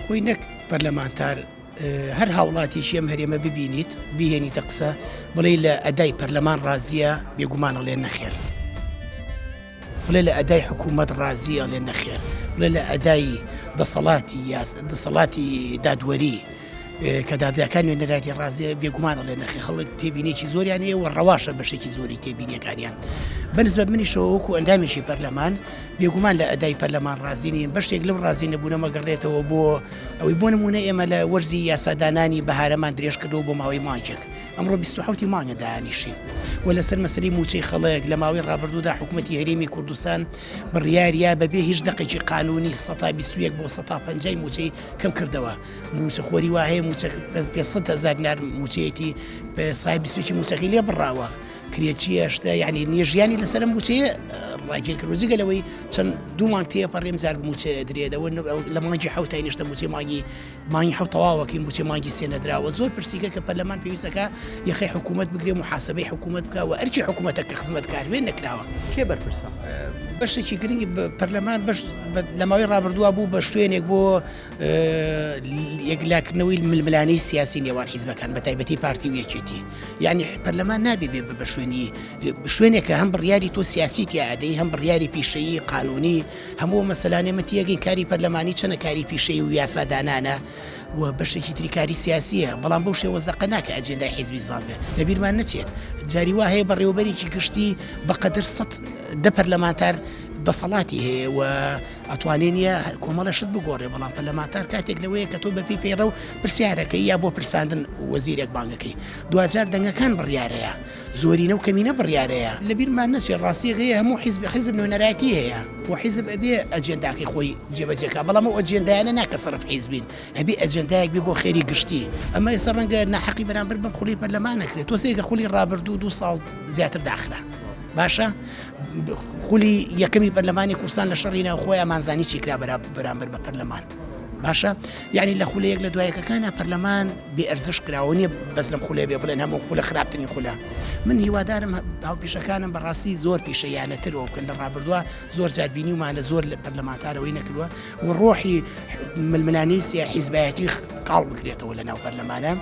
خۆی نەک پەرلەمانتار هەر هاوڵاتیەکی ئەم هەرێمە ببینیت بیهێنیتە قسە بڵێی لە ئەدای پەرلەمان ڕازیە بێگومان ئەڵێ نەخێر بڵێ لە ئەدای حکوومەت ڕازیە ئەڵێ نەخێر بڵێ لە ئەدای دەسەڵاتی دەسەڵاتی دادوەری کە دادگاکان نوێنەرایەتی ڕازیە بێگومان ئەڵێ نەخێ خەڵک تێبینێکی زۆریان هەیە و ڕەواشە بەشێکی زۆری تێبینیەکانیان بەنسبەت منیشەوە وەکو ئەندامێکی پەرلەمان بێگومان لە ئەدای پەرلەمان ڕازی نیم بەشێک لەو ڕازی نەبوونەمە گەڕێتەوە بۆ ئەوەی بۆ نمونە ئێمە لە وەرزی یاسادانانی بەهارەمان درێژ کردەوە بۆ ماوەی مانگێک ئەمڕۆ 27 مانگە دانیشین و لەسەر مەسەلەی موچەی خەڵک لە ماوەی ڕابردوودا حکوومەتی هەرێمی کوردستان بڕیاریا بەبێ هیچ دەقێکی قانونی 121 بۆ 150 موچەی کەم کردەوە موچە خۆری وا هەیە موچە 500 هزار دینار موچەیەتی 121 موچەکەی لێ بڕاوە کرێچیە شتە یعنی نیە ژیانی لەسەر ئەم موچەیە ڕاگیر کردو جگە لەوەی چەند دوو مانگ تێپەڕێم جار موچە درێدەوە لە مانگی حوتای نیشتە موچەی مانگی مانگی حەوت تەواوەکەین موچەی مانگی سێ نەدراوە زۆر پرسیکە کە پەرلەمان پێویستەکە یەخەی حکوومەت بگرێ محاسبەی حکوومەت بکە و ئەرکی حکوومەتە کە خزمەتکار بێ نەکراوە. کێ بەرپرسە؟ بەشێکی گرنگی پەرلەمان بەش لە ماوەی ڕابردووە بوو بە شوێنێک بۆ یەکلاکردنەوەی ململانێی سیاسی نێوان حیزبەکان بە تایبەتی پارتی و یەکێتی یعنی پەرلەمان نابێ بێ بە شوێنی شوێنێکە هەم بڕیاری تۆ سیاسی تیادەی هەم بڕیاری پیشەیی قانونی هەموو مەسەلانێ مە تیەگەین کاری پەرلەمانی چەنە کاری پیشەیی و یاسادانانە و بەشێکی تری کاری سیاسیە بەڵام بەو شێوە زەقە ناکە ئەجێندای حیزبی زاڵ بێ لەبیرمان نەچێت جاری وا هەیە بەڕێوەبەرێکی گشتی بەقەدر سەد دە پەرلەمانتار دەسەڵاتی هەیە و ئەتوانێ نییە کۆمەڵە شت بگۆڕێ بەڵام پەرلەمانتار کاتێک لەوەیە کە تۆ بەپی پەیڕەو پرسیارەکەی یا بۆ پرساندن وەزیرێک بانگەکەی دواجار دەنگەکان بڕیارەیە زۆرینە و کەمینە بڕیارەیە. لەبیرمان نەچێت ڕاستیەک هەیە هەموو حیزب حیزب نوێنەرایەتی هەیە و حیزب ئەبێ ئەجێنداکەی خۆی جێبەجێ کا بەڵام ئەو ئەجێندایانە نا کە سەرف حیزبین ئەبێ ئەجێندایەک بێ بۆ خێری گشتی ئەمە ئێستا ڕەنگە ناحەقی بەرامبەر بەم خولی پەرلەمان نەکرێت تۆ سەیرکە خولی ڕابردوو دوو ساڵ زیاتر داخرا باشە خولی یەکەمی پەرلەمانی کوردستان لە شەڕی ناوخۆی ئەمانزانی چی کرا بەرامبەر بە پەرلەمان باشە یعنی لە خولە یەک لە دوایەکەکانە پەرلەمان بێ ئەرزش کراوە نیە بەس لەم خولە بێ بڵێن هەموو خولە خراپترین خولە من هیوادارم هاوپیشەکانم بەڕاستی زۆر پیشەیانەتر بکەن لە ڕابردووە زۆر جار بینیومانە زۆر لە پەرلەمانتارەوەی نەکردووە و ڕۆحی ململانێی سیا حیزبایەتی کاڵ بکرێتەوە لە ناو پەرلەمانە.